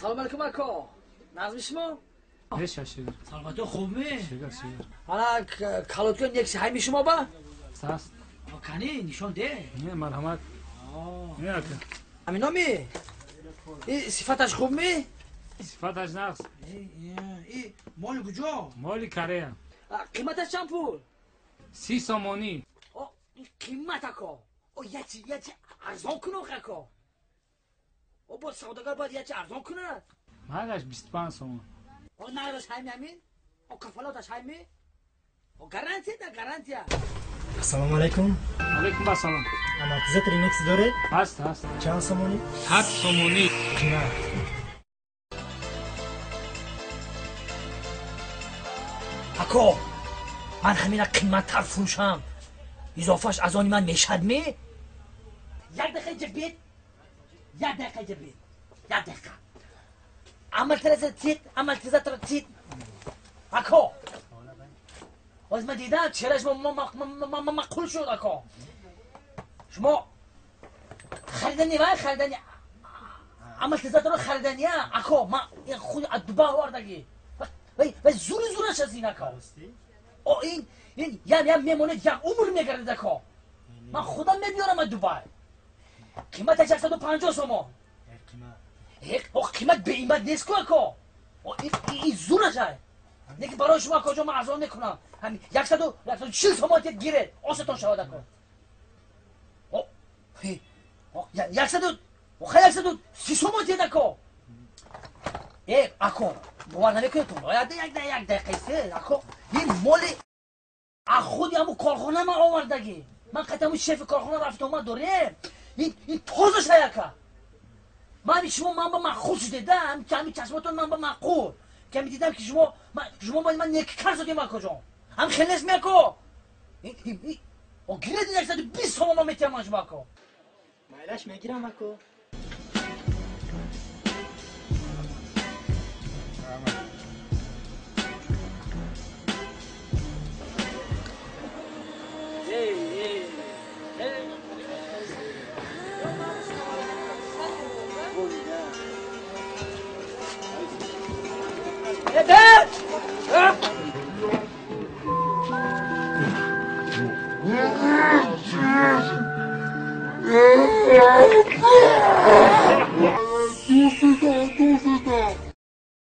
Салом алейкум ако. Нағзми шумо? Неша шугр. Саломатӣ хубми? Шугр, шугр. Ана калотка некси ҳайми шумо ба? Саст. Кани нишон де. Не, марҳамат. Не ака. Аминоми? И сифаташ хубми? Сифаташ нағз. И моли куҷо? Моли Корея. Қиматаш чанд пул? 30 сомонӣ. О, қимат ако. О, ячи, ячи арзон кун ох ако. О, бо савдогар бояд ячи арзон кунад. Майлаш 25 сомон. О, нараш ҳайми амин? О, кафалоташ ҳайми? О, гарантия да гарантия. Ассалому алайкум. Алайкум ассалом. Амортизатори Некс доред? Ҳаст, ҳаст. Чанд сомонӣ? 100 сомонӣ. Қимат. Ако, ман ҳамина қиматтар фурӯшам. Изофаш аз они ман мешад ме? Як дақиқа инҷа бед. Як дақиқа инҷа бед. Як дақиқа. Амортизатор тит, амортизатор тит. Ако. Оз ман дидам чеҳрааш маъқул шуд ако. Шумо харидани вай харидани амортизаторро харидания ако ман худ аз Дубай овардагӣ. Вай зури зураш аст ин ако. О ин ин я мемонад як умр мегардад ако. Ман худам мебиёрам аз Дубай. Қиматаш 150 сомон. О қимат беқимат нест ку ако. Ин зураш ай. Неки барои шумо ако ҷо ман арзон мекунам. Ҳамин 140 сомон тед гиред. Осатон шавад ако. О, 130 сомон тед ако. Э, ако, бовар намекунед тон. Як як дақиқа се, ако. Ин моли аз худи ҳамун корхона ман овардагӣ. Ман қати ҳамун шефи корхона рафта омад дорем. Ин тоза шаяка. Ман шумо ман ба маъқул шудеда, ҳамин чашмотон ман ба маъқул. Ки ҳамин дидам ки шумо шумо ман неки кар шудем ако ҷон. Ҳам хел нест ми ако. О гиред 120 сомон ман метиҳам ман шумо ако. Майлаш мегирам ако.